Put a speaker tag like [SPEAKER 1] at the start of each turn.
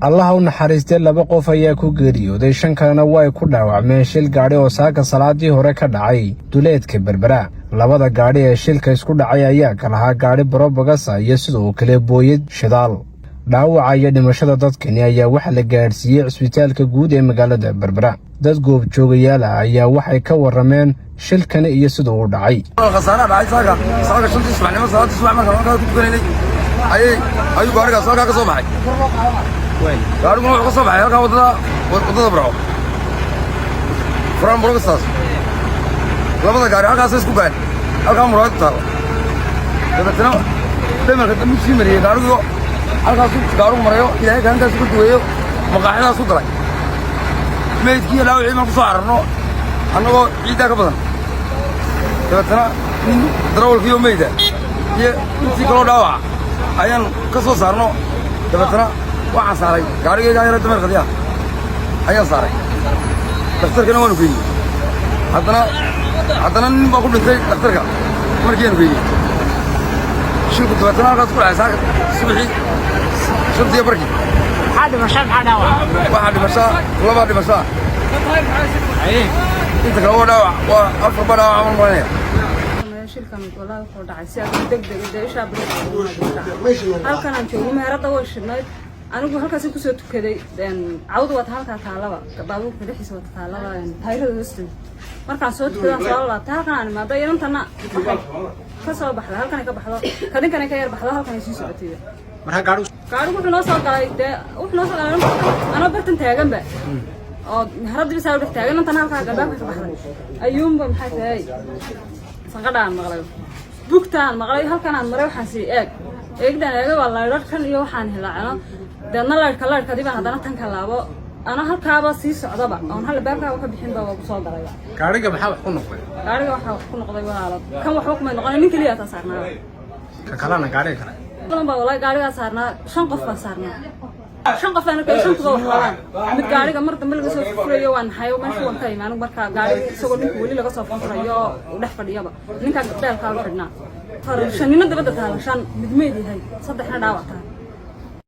[SPEAKER 1] Allaha u naxariistay, laba qof ayaa ku geeriyooday, shan kalena way ku dhaawacmeen shil gaadhi oo saaka salaadii hore ka dhacay duleedka Berbera. Labada gaadhi ee shilka isku dhacay ayaa kalahaa gaadhi Probox ah iyo sidoo kale booyad shidaal. Dhaawaca iyo dhimashada dadkani ayaa waxaa la gaadhsiiyey cisbitaalka guud ee magaalada Berbera. Dad goobjoogayaal ah ayaa waxay ka warrameen shilkani iyo sida uu dhacay.
[SPEAKER 2] Khasaaraha dhacay saaka 5-tii subaxnimo, salaadii subax markaan halkaa ku tukanaynay, ayuu gaarigaas halkaa ka soo baxay. Gaariguna wuxuu ka soo baxay halkaa waddada Burco Fran Brogastaas. Labada gaari halkaasay isku gaadh, halkaa muraayad ku taalla. Dabeetana dhamarka dambu sii mariyey gaarigu, halkaasu gaarigu marayo. Ilaahay kaalintaas ku duweeyo, maqaaxidaas ku galay. Meydkii iyo dhaawicii baan ku soo cararno annagoo ciiddaa ka badan. Dabeetana nin darawalkiioo meyda iyo intii kaloo dhaawaca ayaan ka soo saarno. Dabeetana waxaan saaray gaarigaygaa yaro dameer qadiyaha ayaan saaray, dhakhtarkana waanu geeyey. Haddana nin baa ku dhintay dhakhtarka markiiaanu geeyey. Shilku dabeetana halkaas ku dhacay saaka subaxii 5-tii barkii.
[SPEAKER 3] Maxaa dhimasho, maxaa dhaawac?
[SPEAKER 2] Waxaa dhimashaa, labaa dhimashaa, inta kale waa dhaawac, waa afar baa dhaawac aan malanaya.
[SPEAKER 4] Shilkan walaahi wuxuu dhacay si aad deg deg dee ishaa. Halkan aan joogno meherada way shidnayd. Anigu halkaasi kusoo tukaday. Cawdu wata halkaa taalaba, baabuurka dhexdiisa wata taalaba, taayirada hoosteeda. Markaan soo tukadaan soo laabtay, halkan aan imaado. Inantana waxay ka soo baxda halkan ay ka baxdo, kadinkan ay ka yar baxdo, halkan ay sii socotay.
[SPEAKER 3] Marka gaadhigu
[SPEAKER 4] Gaadhigu wuxuu noo soo galay dee, wuxuu noo soo galay anoo bartan taaganba oo meheradii bisaa dhex taagan. Intan halkaa galbaabka ka baxday ayuunba, maxay tahay, sanqadhaan maqlay, bugtaan maqlay. Halkan aan maray, waxaan sii eeg eegdaan eegay, waa laydharkan iyo waxaan hilaacno. Deedna laydhkadii baan haddana tan ka laabo, ana halkaaba sii socdaba oon hal baabkaaba ka bixinba waa kusoo galay.
[SPEAKER 1] Gaadhiga maxaa wax ku noqday?
[SPEAKER 4] Gaariga waxaa wax ku noqday, walaalo, kan waxba kumay noqonay, nin keliya taa saarnaa.
[SPEAKER 1] Ka kalena, gaadhiga kale?
[SPEAKER 4] Badan baa wallahi gaarigaa saarnaa. Shan qof baan saarnaa, shan qof baan arkay, shantuba wax qabaan. Mid gaariga mar dambe laga soo furfurayo, waan naxay, meesha waan ka imi anigu. Markaa gaariga isagoo ninku weli laga soo furfurayo oo uu dhex fadhiyaba, ninkaa beelkaa u xidhnaa. Shanina dabadda taala, shan mid meyd yahay, saddexna dhaawac tahay.